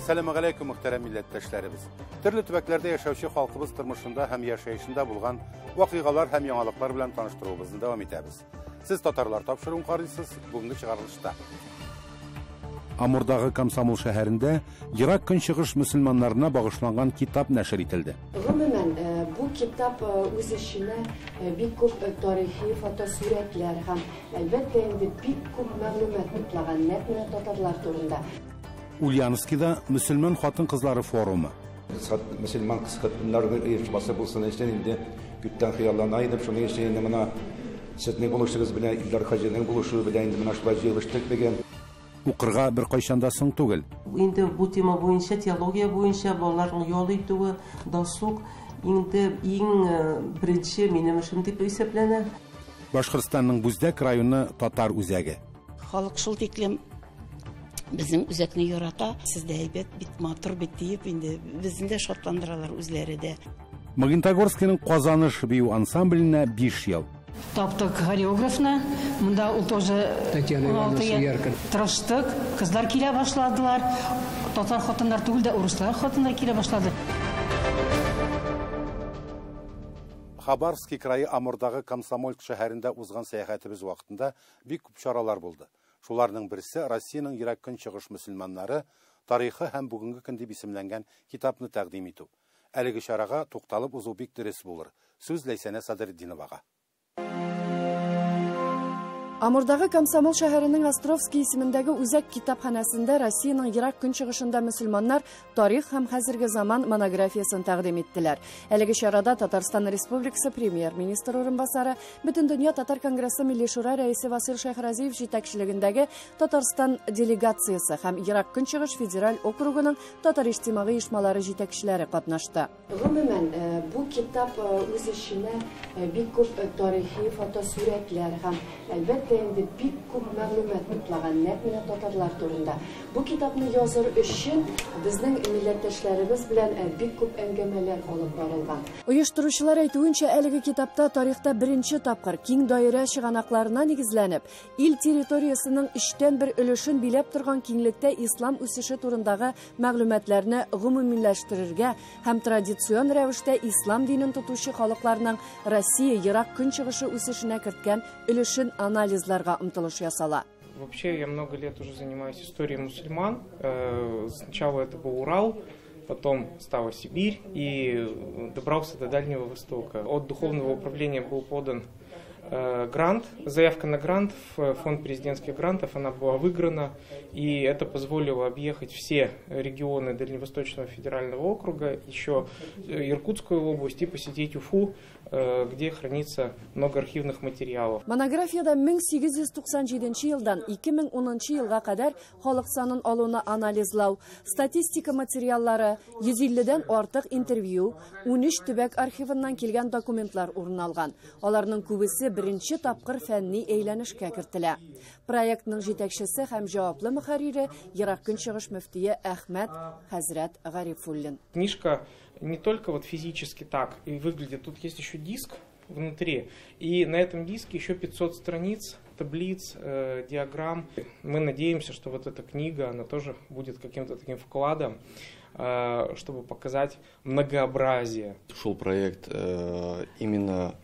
Әссәламегаләйкүм, мөхтәрәм милләттәшләребез. Төрле төбәкләрдә яшәүче халкыбыз тормышында һәм яшәешендә булган вакыйгалар һәм яңалыклар белән таныштыруыбызны дәвам итәбез. Сез татарлар тапшыруын карыйсыз, бүгенге чыгарылышта. Амурдагы Комсомол шәһәрендә Ерак Көнчыгыш мөселманнарына багышланган китап нәшер ителде. Гомумән, бу китап үз эченә бик күп тарихи фотосурәтләр һәм, әлбәттә инде, бик күп мәгълүмат туплаган нәкъ менә татарлар турында. Ульяновскида мөселман хатын-кызлары форумы. Мөселман хатыннар оешмасы булсын өчен инде күптән хыяллана идем. Шуның өчен инде менә сезнең булышыгыз белән, Илдар хаҗиның булышуы белән инде менә шулай җыелыштык бүген. Укырга беркайчан да соң түгел. Инде бу тема буенча, теология буенча балаларның ял итүе, досуг инде иң беренче минем эшем дип исәпләнә. Башкортстанның Бүздәк районы татар үзәге. Халык шул тиклем безнең үзәкне ярата. Сездә әйбәт бит, матур бит диеп инде безне дә шатландыралар үзләре дә. Магнитогорскиның Казаныш бию ансамбленә 5 ел. Таптык хореографны, монда ул тоже Татьяна Ивановна 16 ел Суяркина. Тырыштык, кызлар килә башладылар. Татар хатыннар түгел дә, урыслар хатыннар килә башлады. Хабаровский крае Амурдагы Комсомольск шәһәрендә узган сәяхәтебез вакытында бик күп чаралар булды. Шуларның берсе Россиянең Ерак Көнчыгыш мөселманнары тарихы һәм бүгенге көн дип исемләнгән китапны тәкъдим итү. Әлеге чарага тукталып узу бик дөрес булыр. Сүз Ләйсәнә Садретдиновага. Амурдагы Комсомол шәһәренең Островский исемендәге үзәк китапханәсендә Россиянең Ерак Көнчыгышында мөселманнар тарих һәм хәзерге заман монографиясен тәкъдим иттеләр. Әлеге чарада Татарстан Республикасы премьер-министр урынбасары, Бөтендөнья татар конгрессы Милли Шура рәисе Васил Шәйхразиев җитәкчелегендәге Татарстан делегациясе һәм Ерак Көнчыгыш федераль округының татар иҗтимагый оешмалары җитәкчеләре катнашты. Гомумән, бу китап үз эченә бик күп тарихи фотосурәтләр һәм, әлбәттә инде, бик күп мәгълүмат туплаган нәкъ менә татарлар турында. Бу китапны языр өчен безнең милләттәшләребез белән бик күп әңгәмәләр алып барылган. Оештыручылар әйтүенчә, әлеге китапта тарихта беренче тапкыр киң даирә чыганакларына нигезләнеп, ил территориясының өчтән бер өлешен биләп торган киңлектә ислам үсеше турындагы мәгълүматларны гомумиләштерергә һәм традицион рәвештә ислам динен тотучы халыкларның Россия Ерак Көнчыгышы үсешенә керткән өлешен анализларга омтылыш ясала. Вообще я много лет уже занимаюсь историей мусульман. Сначала это был Урал, потом стала Сибирь и добрался до Дальнего Востока. От Духовного управления был подан грант, заявка на грант в фонд президентских грантов, она была выиграна, и это позволило объехать все регионы Дальневосточного федерального округа, еще Иркутскую область и посетить Уфу, где хранится много архивных материалов. Монографияда мең сигез йөз туксан җиденче елдан ике мең унынчы елга кадәр халык санын алуны анализлау, статистика материаллары, йөз илледән артык интервью, 13 төбәк архивыннан килгән документлар урын алган. Аларның күбесе беренче тапкыр фәнни әйләнешкә кертелә. Проектның җитәкчесе һәм җаваплы мөхәррире Ерак Көнчыгыш мөфтие Әхмәт хәзрәт Гарифуллин. Книжка не только физически так и выглядит, тут есть еще диск внутри, и на этом диске еще 500 страниц, таблиц, диаграмм. Мы надеемся, что эта книга, она тоже будет каким-то таким вкладом, чтобы показать многообразие. Шел проект именно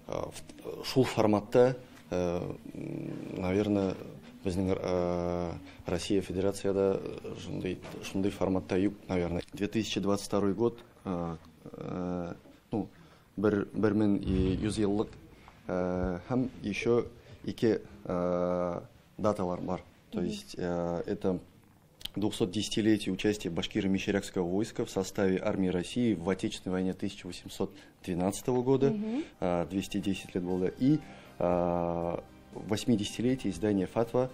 в шул форматта, наверное, безнең Россия Федерацияда шундый форматта юк, наверное. 2022 год, бер мең йөз еллык һәм еще ике даталар бар. То есть это 210-летие участия башкиро-мещерякского войска в составе армии России в Отечественной войне 1812 года, 210 лет было, и 80-летие издания фатва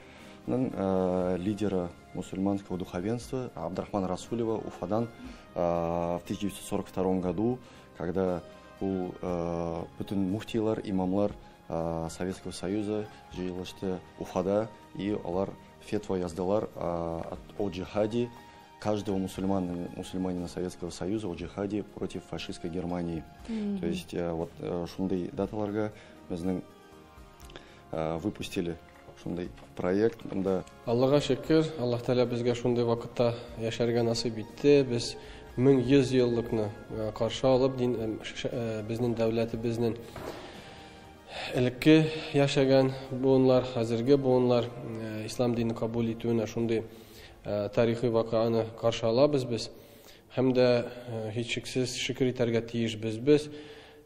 лидера мусульманского духовенства Абдрахмана Расулева Уфадан в 1942 году, когда у бөтен муфтилар, имамлар Советского Союза җыелышты Уфада, и алар фетва яздылар о джихаде каждого мусульманина Советского Союза, о джихаде против фашистской Германии. То есть шундай даталарга безнең выпустили шундый проект монда. Аллага шөкер, Аллаһ Тәгалә безгә шундый вакытта яшәргә насыйп итте. Без 1100 еллыкны каршы алып, безнең дәүләтебезнең элекке яшәгән буыннар, хәзерге буыннар ислам динен кабул итүенә шундый тарихи вакыйганы каршы алабыз без. Һәм дә һичшиксез шөкер итәргә тиешбез без.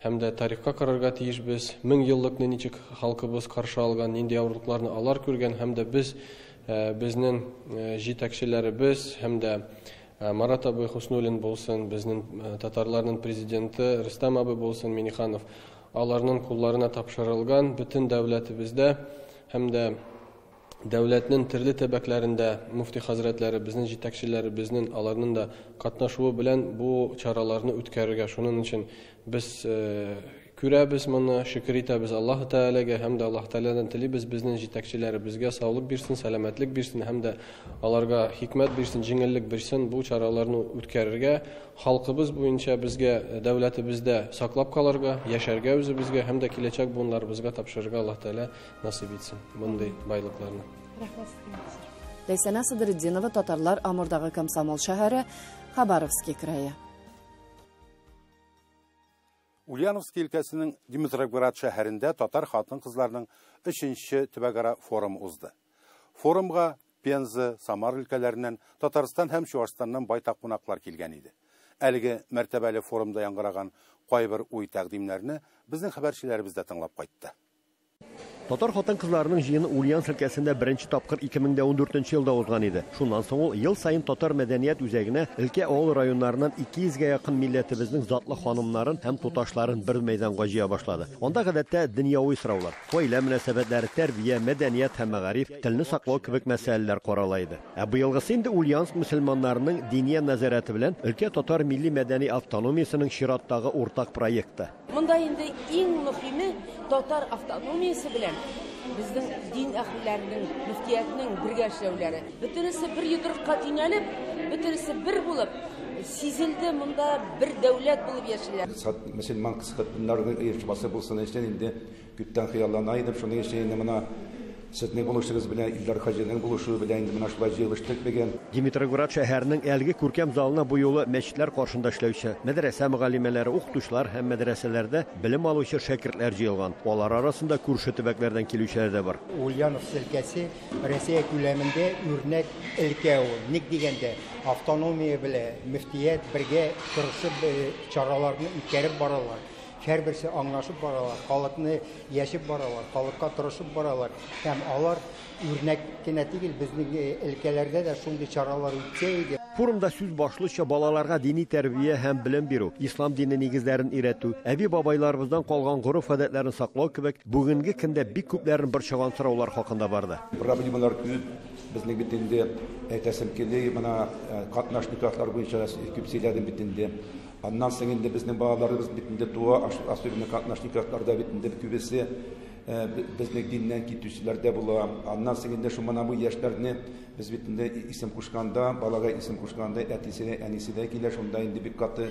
Һәм дә тарихка карарга тиешбез. 1000 еллыкны ничек халкыбыз каршы алган, нинди авырлыкларны алар күргән, һәм дә без, безнең җитәкчеләребез, һәм дә Марат абый Хуснуллин булсын, безнең татарларның президенты Рөстәм абый булсын, Миниханов, аларның кулларына тапшырылган бөтен дәүләтебездә һәм дә дәүләтнең төрле төбәкләрендә муфти хәзрәтләре, безнең җитәкчеләребезнең, аларның да катнашуы белән бу чараларны үткәрергә. Шуның өчен без күрәбез моны, шөкер итәбез Аллаһ Тәгаләгә һәм дә Аллаһ Тәгаләдән телибез безнең җитәкчеләребезгә саулык бирсен, сәламәтлек бирсен һәм дә аларга хикмәт бирсен, җиңеллек бирсен бу чараларны үткәрергә, халкыбыз буенча безгә дәүләтебездә саклап калырга, яшәргә үзебезгә һәм дә киләчәк буыннарыбызга тапшырырга Аллаһ Тәгалә насыйп итсен мондый байлыкларны. Рәхмәт сезгә. Ләйсәнә Садретдинова, Татарлар Амурдагы Комсомол шәһәре, Хабаровский крае. Ульяновский өлкәсенең Димитровград шәһәрендә татар хатын-кызларының 3нче төбәкара форумы узды. Форумга Пенза, Самар өлкәләреннән, Татарстан һәм Чуашстаннан байтак кунаклар килгән иде. Әлеге мәртәбәле форумда яңгыраган кайбер уй тәкъдимнәрне безнең хәбәрчеләребез дә тыңлап кайтты. Татар хатын-кызларының җыены Ульяновск өлкәсендә беренче тапкыр 2014 елда узган иде. Шуннан соң ул ел саен татар мәдәният үзәгенә өлкә авыл районнарыннан 200гә якын милләтебезнең затлы ханымнарын һәм туташларын бер мәйданга җыя башлады. Анда гадәттә дөньяви сораулар, гаилә мөнәсәбәтләре, тәрбия, мәдәният һәм мәгариф, телне саклау кебек мәсьәләләр карала иде. Ә быелгысы инде Ульяновск мөселманнарының диния нәзарәте белән өлкә татар милли мәдәни автономиясенең чираттагы уртак проекты. Монда инде иң мөһиме татар автономиясе белән безнең дин әһелләренең, мөфтиятнең бергә эшләүләре. Бөтенесе бер йодрыкка төйнәлеп, бөтенесе бер булып, сизелде монда бер дәүләт булып яшиләр. Мөселман хатыннарының оешмасы булсын өчен инде күптән хыяллана идем. Шуның өчен инде менә сезнең булышыгыз белән, Илдар хаҗиның булышуы белән инде менә шулай җыелыштык бүген. Димитровград шәһәренең әлеге күркәм залына бу юлы мәчетләр каршында эшләүче мәдрәсә мөгаллимәләре, укытучылар һәм мәдрәсәләрдә белем алучы шәкертләр җыелган. Алар арасында күрше төбәкләрдән килүчеләр дә бар. Ульяновск өлкәсе Россия күләмендә үрнәк өлкә ул. Ник дигәндә, автономия белән мөфтият бергә тырышып чараларны үткәреп баралар. Һәрберсе аңлашып баралар, халыкны яшеп баралар, халыкка тырышып баралар. Һәм алар үрнәк кенә түгел, безнең өлкәләрдә дә шундый чаралар үтсә иде. Форумда сүз башлыча балаларга дини тәрбия һәм белем бирү, ислам дине нигезләрен өйрәтү, әби-бабайларыбыздан калган гореф-гадәтләрен саклау кебек бүгенге көндә бик күпләрен борчыган сораулар хакында барды. Проблемалар күп. Безнең бит инде әйтәсем килә, менә катнаш никахлар буенча күп сөйләдем бит инде. Аннан соң инде безнең балаларыбыз бит инде туа, особенно катнаш никахларда бит инде күбесе безнең диннән китүчеләр дә була. Аннан соң инде шул менә бу яшьләрне без бит инде исем кушканда, балага исем кушканда әтисе дә, әнисе дә килә, шунда инде бик каты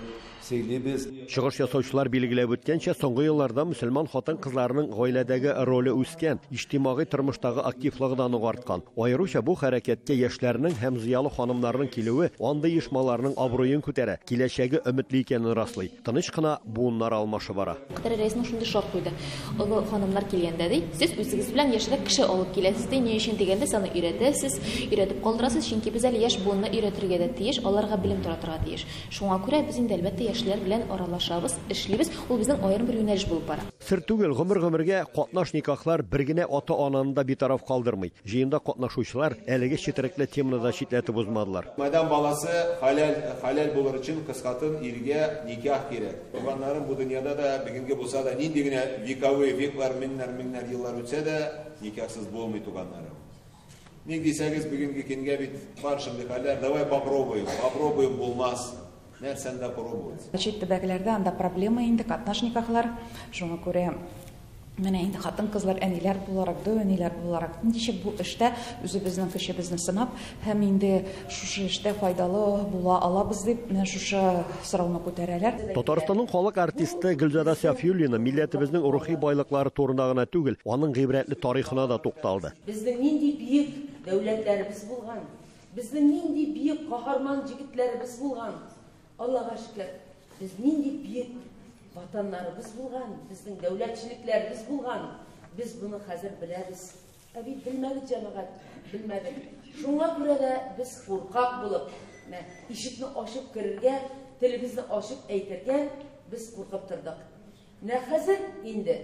сөйлибез. Чыгыш ясаучылар билгеләп үткәнчә, соңгы елларда мөселман хатын-кызларының гаиләдәге роле үскән, иҗтимагый тормыштагы активлыгы да нык арткан. Аеруча бу хәрәкәткә яшьләрнең һәм зыялы ханымнарның килүе андый оешмаларның абруен күтәрә, киләчәге өметле икәнен раслый. Тыныч кына буыннар алмашы бара. Кытар рәиснең шундый шарт куйды. Олы ханымнар килгәндә ди, сез үзегез белән яшьрәк кеше алып киләсез ди, ни өчен дигәндә, сез аны өйрәтәсез, өйрәтеп калдырасыз, чөнки без әле яшь буынны өйрәтергә дә тиеш, аларга белем таратырга тиеш. Шуңа күрә без инде әлбәттә яшьләр белән аралашабыз, эшлибез, ул безнең аерым бер юнәлеш булып бара. Сер түгел, гомер-гомергә катнаш никахлар бер генә ата-ананы да битараф калдырмый. Җыенда катнашучылар әлеге четерекле теманы да читләтеп узмадылар. Майдан баласы халал булыр өчен кыз хатын иргә никах кирәк. Туганнарым бу дөньяда да бүгенге булса да нинди генә вековые веклар, меңнәр еллар үтсә дә никахсыз булмый туганнарым. Ник дисәгез, бүгенге көнгә бит бар шундый хәлләр, давай попробуем, попробуем булмас. Нәрсәне дә пробовать. Чит төбәкләрдә анда проблема инде катнаш никахлар, шуңа күрә Менә инде хатын-кызлар, әниләр буларак, дәү әниләр буларак, ничек бу эштә үзебезнең көчебезне сынап һәм инде шушы эштә файдалы була алабыз дип, менә шушы сорауны күтәрәләр. Татарстанның халык артисты Гөлзада Сафиуллина милләтебезнең рухи байлыклары турында гына түгел, аның гыйбрәтле тарихына да тукталды. Безнең нинди бөек дәүләтләребез булган, безнең нинди бөек каһарман җегетләребез булган. Аллага шөкер, без нинди бөек ватаннарыбыз булган, безнең дәүләтчелекләребез булган. Без буны хәзер беләбез. Ә бит белмәдек, җәмәгать, белмәдек. Шуңа күрә дә без куркак булып, менә ишекне ачып керергә, телебезне ачып әйтергә без куркып тордык. Менә хәзер инде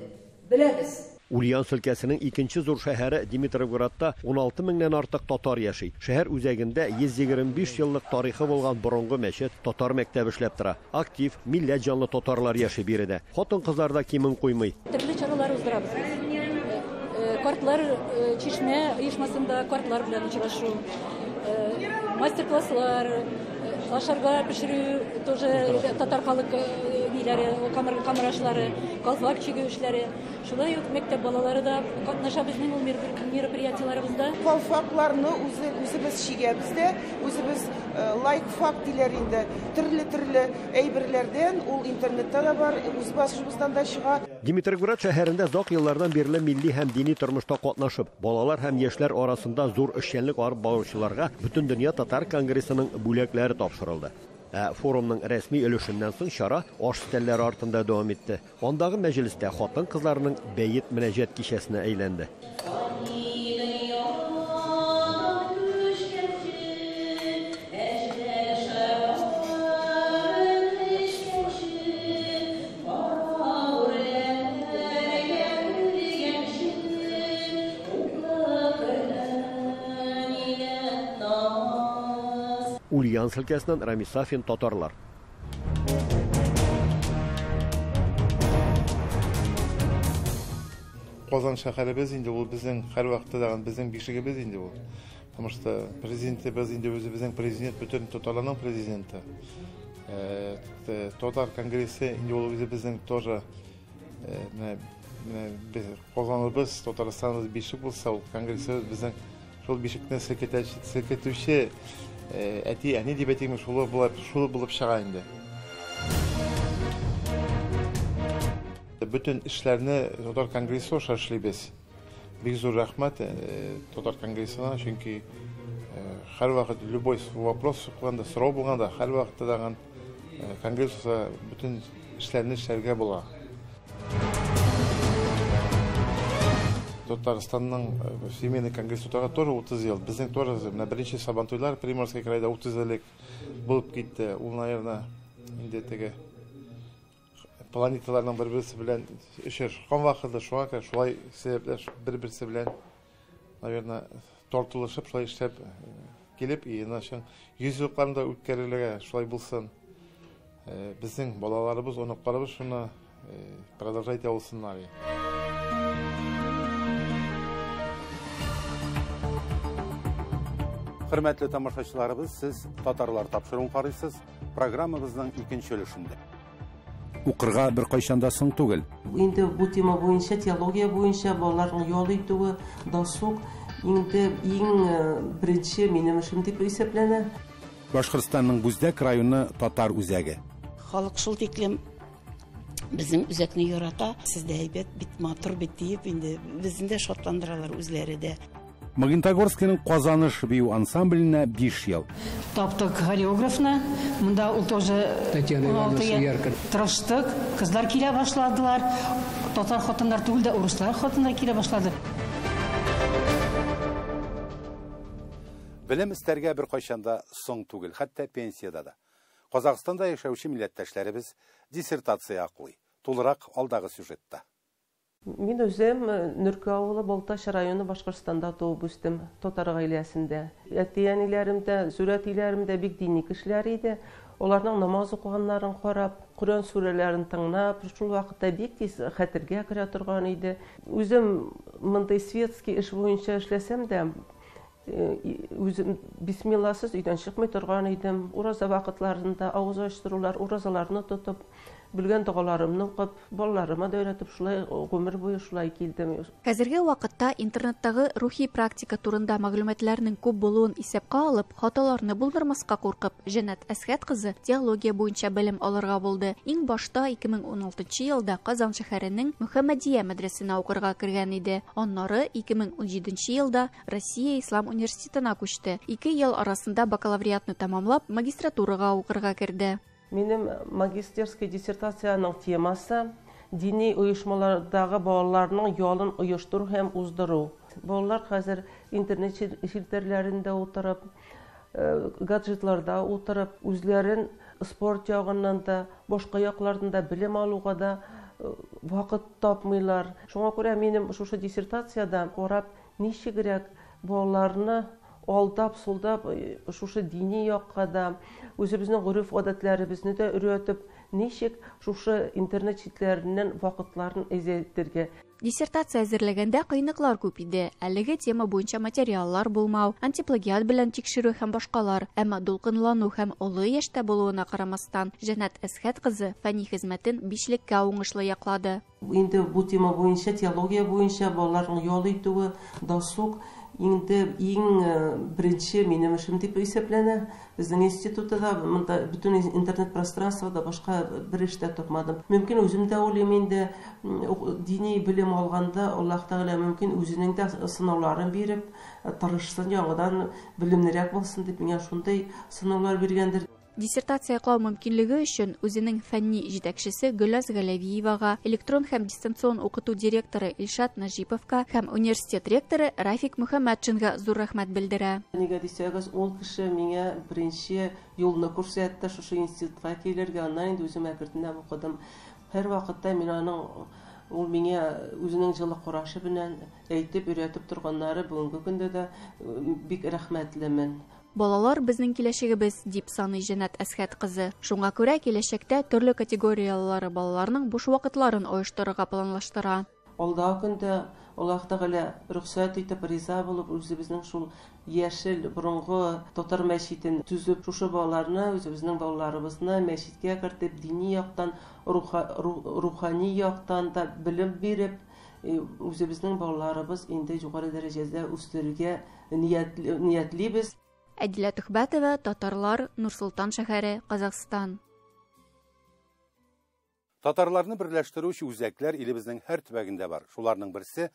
беләбез. Ульяновск өлкәсенең икенче зур шәһәре Димитровградта 16 меңнән артык татар яши. Шәһәр үзәгендә 125 еллык тарихы булган борынгы мәчет, татар мәктәбе эшләп тора. Актив, милләт җанлы татарлар яши биредә. Хатын-кызлар да кимен куймый. Төрле чаралар уздырабыз без. Картлар чишмә оешмасында картлар белән очрашу, мастер-класслар, ашарга пешерү, тоже татар халык ниләре, камыр ашлары, калфак чигү эшләре. Шулай ук мәктәп балалары да катнаша безнең ул мероприятиеләребездә. Калфакларны үзебез чигәбез дә, үзебез лайкфак диләр инде. Төрле-төрле әйберләрдән, ул интернетта да бар, үз башыбыздан да чыга. Димитровград шәһәрендә озак еллардан бирле милли һәм дини тормышта катнашып, балалар һәм яшьләр арасында зур эшчәнлек алып баручыларга Бөтендөнья татар конгрессының бүләкләре тапшырылды. Ә форумның рәсми өлешеннән соң чара аш өстәлләре артында дәвам итте. Андагы мәҗлестә хатын-кызларның бәет мөнәҗәт кичәсенә әйләнде. Ульяновск өлкәсеннән Рамис Сафин, Татарлар. Казан шәһәребез инде ул безнең һәр вакытта да безнең бишегебез инде ул. Потому что президентыбыз инде үзебезнең президент, бөтен татарларның президенты. Татар конгрессы инде ул үзебезнең тоже менә Казаныбыз, Татарстаныбыз бишек булса, ул конгрессыбыз безнең шул бишекне селкетүче әти, әни дип әйтикме, шулы булып чыга инде. Бөтен эшләрне Татар конгрессы аша эшлибез. Бик зур рәхмәт Татар конгрессына, чөнки һәрвакыт любой вопрос булганда, сорау булганда, һәрвакытта да конгресс аша бөтен эшләрне эшләргә була. Татарстанның Всемирный конгресс тотарга тоже 30 ел. Безнең тоже менә беренче Сабантуйлар Приморский крайда 30 еллык булып китте. Ул, наверное, инде теге планеталарның бер-берсе белән очрашкан вакыты, шуңа күрә шулай сәбәпләр бер-берсе белән, наверное, тартылышып шулай эшләп килеп, иначе 100 еллыкларын да үткәрелергә шулай булсын. Безнең балаларыбыз, оныкларыбыз шуны продолжать итә алсыннар. Хөрмәтле тамашачыларыбыз, сез Татарлар тапшыруын карыйсыз. Программабызның икенче өлешендә. Укырга бер кайчан да соң түгел. Инде бу тема буенча, теология буенча балаларның ял итүе, досуг инде иң беренче минем эшем дип исәпләнә. Башкортстанның Бүздәк районы татар үзәге. Халык шул тиклем безнең үзәкне ярата. Сездә әйбәт бит, матур бит диеп инде безне дә шатландыралар үзләре дә. Магнитогорскиның Казаныш бию ансамбленә 5 ел. Таптык хореографны, монда ул тоже Татьяна Ивановна Суярка. Тырыштык, кызлар килә башладылар. Татар хатыннар түгел дә, урыслар хатыннар килә башлады. Белем эстәргә бер кайчан да соң түгел, хәтта пенсиядә дә. Казахстанда яшәүче милләттәшләребез диссертация яклый. Тулырак алдагы сюжетта. Мин үзем Нөркә авылы Балтач районы Башкортстанда туып үстем, татар гаиләсендә. Әти-әниләрем дә, зур әтиләрем дә бик дини кешеләр иде. Аларның намаз укыганнарын карап, Коръән сүрәләрен тыңлап, шул вакытта бик тиз хәтергә керә торган иде. Үзем мондый светский эш буенча эшләсәм дә, үзем бисмилласыз өйдән чыкмый торган идем. Ураза вакытларында авыз ачтырулар, уразаларны тотып, Белгән догаларымны укып, балаларыма да өйрәтеп, шулай гомер буе шулай килдем. Хәзерге вакытта интернеттагы рухи практика турында мәгълүматларның күп булуын исәпкә алып, хаталарны булдырмаска куркып, Җәннәт Әсхәт кызы теология буенча белем алырга булды. Иң башта 2016 елда Казан шәһәренең Мөхәммәдия мәдрәсенә укырга кергән иде. Аннары 2017 елда Россия Ислам университетына күчте. 2 ел арасында бакалавриатны тәмамлап, магистратурага укырга керде. Минем магистерский диссертациянең темасы дини оешмалардагы балаларның ялын оештыру һәм уздыру. Балалар хәзер интернет челтәрләрендә утырып, гаджетларда утырып, үзләрен спорт ягыннан да, башка яклардан да белем алуга да вакыт тапмыйлар. Шуңа күрә минем шушы диссертациядә карап, ничегрәк балаларны алдап, солдап, шушы дини якка да, үзебезнең гореф-гадәтләребезне дә өйрәтеп, ничек шушы интернет челтәрләреннән вакытларын әзәйтергә. Диссертация әзерләгәндә кыенлыклар күп иде. Әлеге тема буенча материаллар булмау, антиплагиат белән тикшерү һәм башкалар. Әмма дулкынлану һәм олы яшьтә булуына карамастан, Җәннәт Әсхәт кызы фәнни хезмәтен бишлеккә уңышлы яклады. Инде бу тема буенча, теология буенча балаларның ял итүе, досуг инде иң беренче минем эшем дип исәпләнә. Безнең институтта да, монда бөтен интернет пространствода башка бер эш тә тапмадым. Мөмкин үзем дә уйлыйм инде, дини белем алганда Аллаһ Тәгалә мөмкин үзенең дә сынауларын биреп, тырышсын, яңадан белемлерәк булсын дип миңа шундый сынаулар биргәндер. Диссертация яклау мөмкинлеге өчен үзенең фәнни җитәкчесе Гөлназ Галәвиевага, электрон һәм дистанцион укыту директоры Илшат Наҗиповка һәм университет ректоры Рафик Мөхәммәтшинга зур рәхмәт белдерә. Нигә дисәгез, ул кеше миңа беренче юлны күрсәтте, шушы институтка килергә, аннан инде үзем әкренләп укыдым. Һәр вакытта мин аның, ул миңа үзенең җылы карашы белән әйтеп, өйрәтеп торганнары бүгенге көндә дә бик рәхмәтлемен. Балалар безнең киләчәгебез, дип саный Җәннәт Әсхәт кызы. Шуңа күрә киләчәктә төрле категорияләре балаларның буш вакытларын оештырырга планлаштыра. Алдагы көндә Аллаһ Тәгалә рөхсәт итеп, риза булып, үзебезнең шул яшел борынгы татар мәчетен төзеп, шушы балаларны, үзебезнең балаларыбызны мәчеткә кертеп, дини яктан, рухани яктан да белем биреп, үзебезнең балаларыбыз инде югары дәрәҗәдә үстерергә ниятлибез. Әдилә Түхбәтова, Татарлар, Нур-Солтан шәһәре, Казахстан. Татарларны берләштерүче үзәкләр илебезнең һәр төбәгендә бар. Шуларның берсе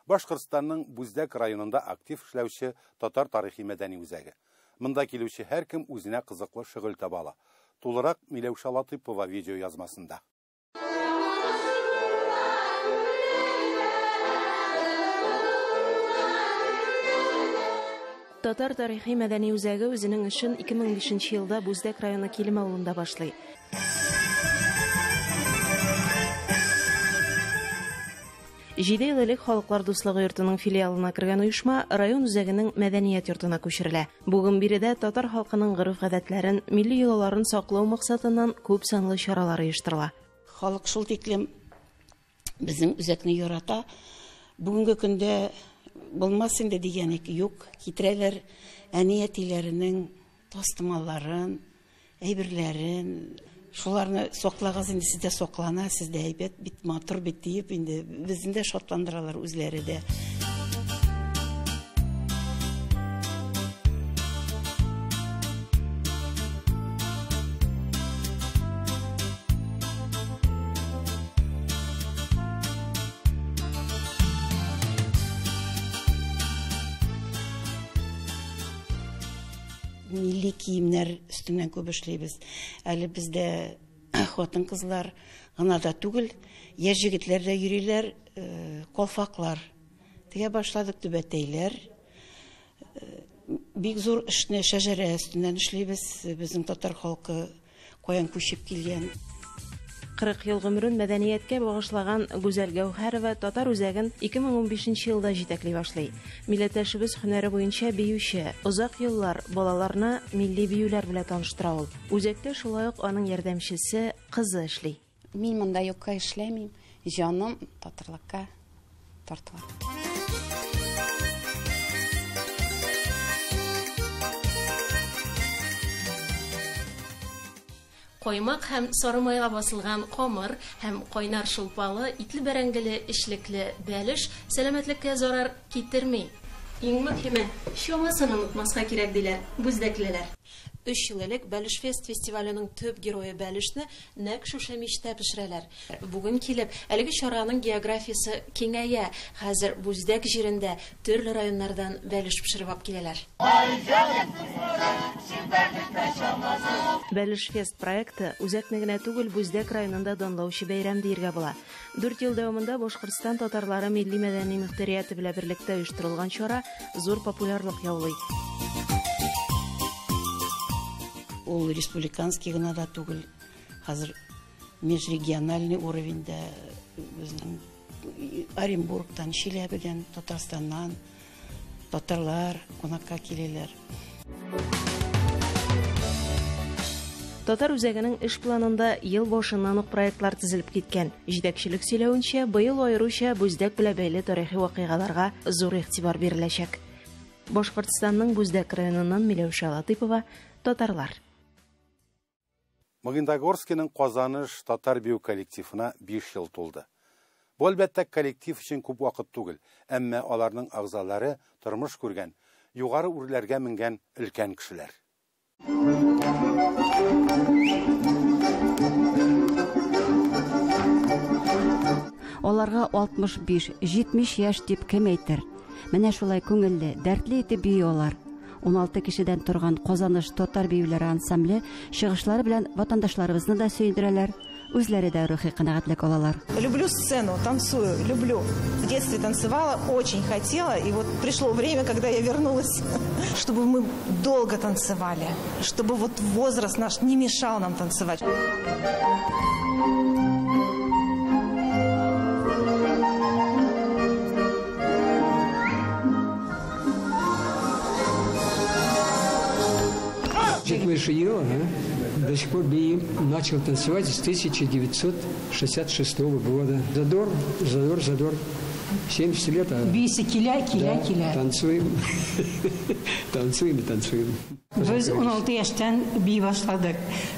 Башкортстанның Бүздәк районында актив эшләүче Татар тарихи мәдәни үзәге. Монда килүче һәркем үзенә кызыклы шөгыль таба ала. Тулырак Миләүшә Латыйпова видео язмасында. Татар тарихи мәдәни үзәге үзенең эшен 2005 елда Бүздәк районы Килем авылында башлый. Җиде ел элек Халыклар дуслыгы йортының филиалына кергән оешма район үзәгенең мәдәният йортына күчерелә. Бүген биредә татар халкының гореф-гадәтләрен, милли йолаларын саклау максатыннан күп санлы чаралар оештырыла. Халык шул тиклем безнең үзәкне ярата. Бүгенге көндә булмас инде дигән юк, китерәләр әни-әтиләренең тастымалларын, әйберләрен. Шуларны саклагыз инде, сездә саклана, сездә әйбәт бит, матур бит диеп инде безне дә шатландыралар үзләре дә. Милли киемнәр өстеннән күп эшлибез. Әле бездә хатын-кызлар гына да түгел, яшь егетләр дә йөриләр, калфаклар тегә башладык, түбәтәйләр. Бик зур эшне шәҗәрә өстеннән эшлибез. Безнең татар халкы каян күчеп килгән. 40 ел гомерен мәдәнияткә багышлаган Гүзәл Гәүһәрова татар үзәген 2015 елда җитәкли башлый. Милләттәшебез һөнәре буенча биюче, озак еллар балаларны милли биюләр белән таныштыра ул. Үзәктә шулай ук аның ярдәмчесе кызы эшли. Мин монда юкка эшләмим, җаным татарлыкка тартыла. Каймак һәм сары майга басылган камыр һәм кайнар шулпалы, итле бәрәңгеле эчлекле бәлеш сәламәтлеккә зарар китерми. Иң мөһиме, чамасын онытмаска кирәк, диләр бүздәклеләр. Өч ел элек Бәлешфест фестиваленең төп герое бәлешне нәкъ шушы мичтә пешерәләр. Бүген килеп, әлеге чараның географиясе киңәя. Хәзер Бүздәк җирендә төрле районнардан бәлеш пешереп алып киләләр. Бәлешфест проекты үзәкне генә түгел, Бүздәк районын да данлаучы бәйрәм диергә була. 4 ел дәвамында Башкортстан татарлары милли-мәдәни мөхтәрияте белән берлектә оештырылган чара зур популярлык яулый. Ул республиканский гына да түгел, хәзер межрегиональный уровеньдә безнең Оренбургтан, Чиләбедән, Татарстаннан татарлар кунакка киләләр. Татар үзәгенең эш планында ел башыннан ук проектлар төзелеп киткән. Җитәкчелек сөйләвенчә, быел аеруча Бүздәк белән бәйле тарихи вакыйгаларга зур игътибар биреләчәк. Башкортстанның Бүздәк районыннан Миләүшә Латыпова, Татарлар. Магнитогорскиның Казаныш татар бию коллективына 5 ел тулды. Бу әлбәттә коллектив өчен күп вакыт түгел, әмма аларның әгъзалары тормыш күргән, югары үрләргә менгән өлкән кешеләр. Аларга 65-70 яшь дип кем әйтер? Менә шулай күңелле, дәртле итеп бии алар. 16 кешедән торган Казаныш татар биюләре ансамбле чыгышлары белән ватандашларыбызны да сөендерәләр, үзләре дә рухи канәгатьлек алалар. Люблю сцену, танцую, люблю. В детстве танцевала, очень хотела, и вот пришло время, когда я вернулась. Чтобы мы долго танцевали, чтобы вот возраст наш не мешал нам танцевать. Ел, да? До сих пор биим. Начал танцевать с 1966 года. Задор, задор, задор. 70 лет. А... Биси, киля, киля, да, киля. Танцуем. Танцуем и танцуем. Без 16 яшьтән бии башладык.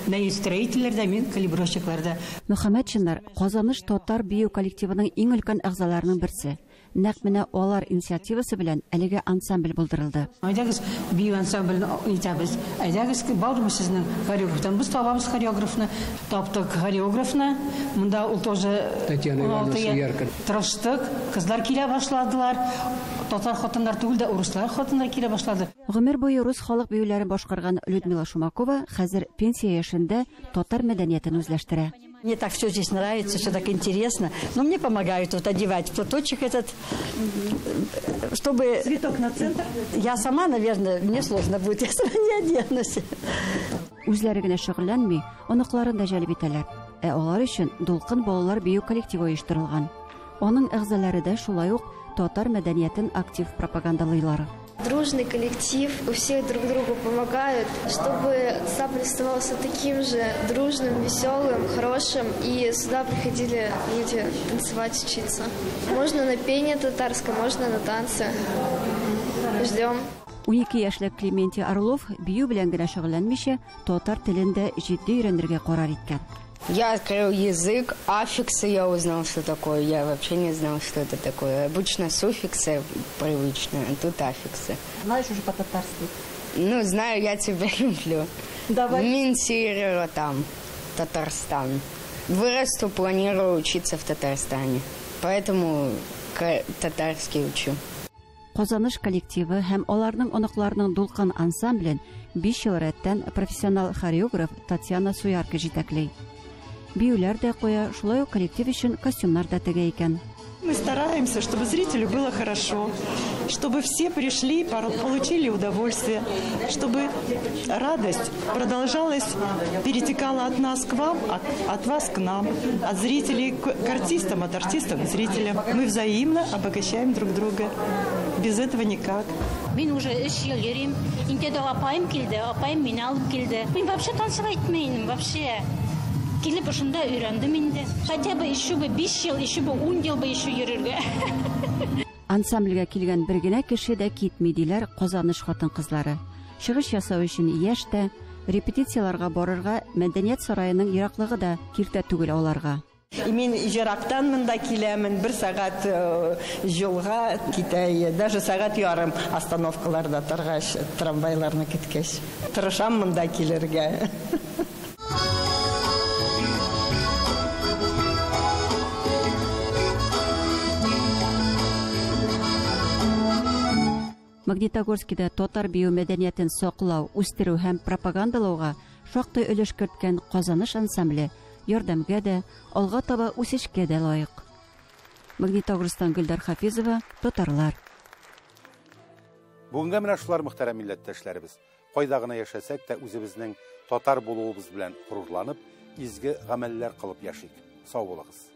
Мин строительләрдә, мин калибровщикларда. Мөхәммәтшиннар Казаныш татар бию коллективының иң өлкән әгъзаларының берсе. Нәкъ менә алар инициативасы белән әлеге ансамбль булдырылды. Әйдәгез бию ансамблен итәбез. Әйдәгез бармы сезнең хореографтан? Без табабыз хореографны. Таптык хореографны. Монда ул тоже Татьяна Ивановна Суярка. Тырыштык. Кызлар килә башладылар. Татар хатыннар түгел дә, урыслар хатыннар килә башлады. Гомер буе рус халык биюләрен башкарган Людмила Шумакова хәзер пенсия яшендә татар мәдәниятен үзләштерә. Мне так все здесь нравится, все так интересно. Но мне помогают вот одевать платочек этот, чтобы... Цветок на центр? Я сама, наверное, мне сложно будет, я сама не оденусь. Үзләре генә шөгыльләнми, оныкларын да җәлеп итәләр. Ә алар өчен Дулкын балалар бию коллективы оештырылган. Аның әгъзалары да шулай ук татар мәдәниятен актив пропагандалыйлар. Дружный коллектив, у всех друг другу помогают, чтобы ансамбль оставался таким же дружным, веселым, хорошим, и сюда приходили люди танцевать, учиться. Можно на пение татарское, можно на танцы. Ждем. 12 яшьлек Клементий Орлов бию белән генә шөгыльләнмичә, татар телен дә җитди өйрәнергә карар иткән. Я открыл язык, аффиксы я узнал, что такое. Я вообще не знал, что это такое. Обычно суффиксы привычные, а тут аффиксы. Знаешь уже по-татарски? Ну, знаю, я тебя люблю. Давай. Минсирера там, Татарстан. Вырасту, планирую учиться в Татарстане. Поэтому татарский учу. Казаныш коллективы һәм аларның оныкларының Дулкын ансамблен 5 ел рәттән профессионал хореограф Татьяна Суярка җитәкли. Биюләр дә куя, шулай ук коллектив өчен костюмнар да тегә икән. Мы стараемся, чтобы зрителю было хорошо, чтобы все пришли, получили удовольствие, чтобы радость продолжалась, перетекала от нас к вам, от вас к нам, от зрителей к артистам, от артистов к зрителям. Мы взаимно обогащаем друг друга. Без этого никак. Мин уже 3 ел йөрим. Инде дә апаем килде, апаем мине алып килде. Мин вообще танцевать итмәйм, вообще. Килеп ошонда өйрәндем инде. Хотя бы еще бы 5 ел, еще бы 10 ел бы еще йөрергә. Ансамбльгә килгән бер генә кеше дә китми, диләр Казаныш хатын-кызлары. Чыгыш ясау өчен яшь тә, Репетицияләргә барырга мәдәният сараеның ераклыгы да киртә түгел аларга. Мин ерактан монда киләмен, бер сәгать юлга китә, даже сәгать ярым остановкаларда торгач, трамвайларны көткәч. Тырышам монда килергә. Магнитогорскида татар бию мәдәниятен саклау, үстерү һәм пропагандалауга шактый өлеш керткән Казаныш ансамбле ярдәмгә дә, алга таба үсешкә дә лаек. Магнитогорсктан Гөлдар Хафизова, Татарлар. Бүгенгә менә шулар, мөхтәрәм милләттәшләребез. Кайда гына яшәсәк тә үзебезнең татар булуыбыз белән горурланып, изге гамәлләр кылып яшик. Сау булыгыз.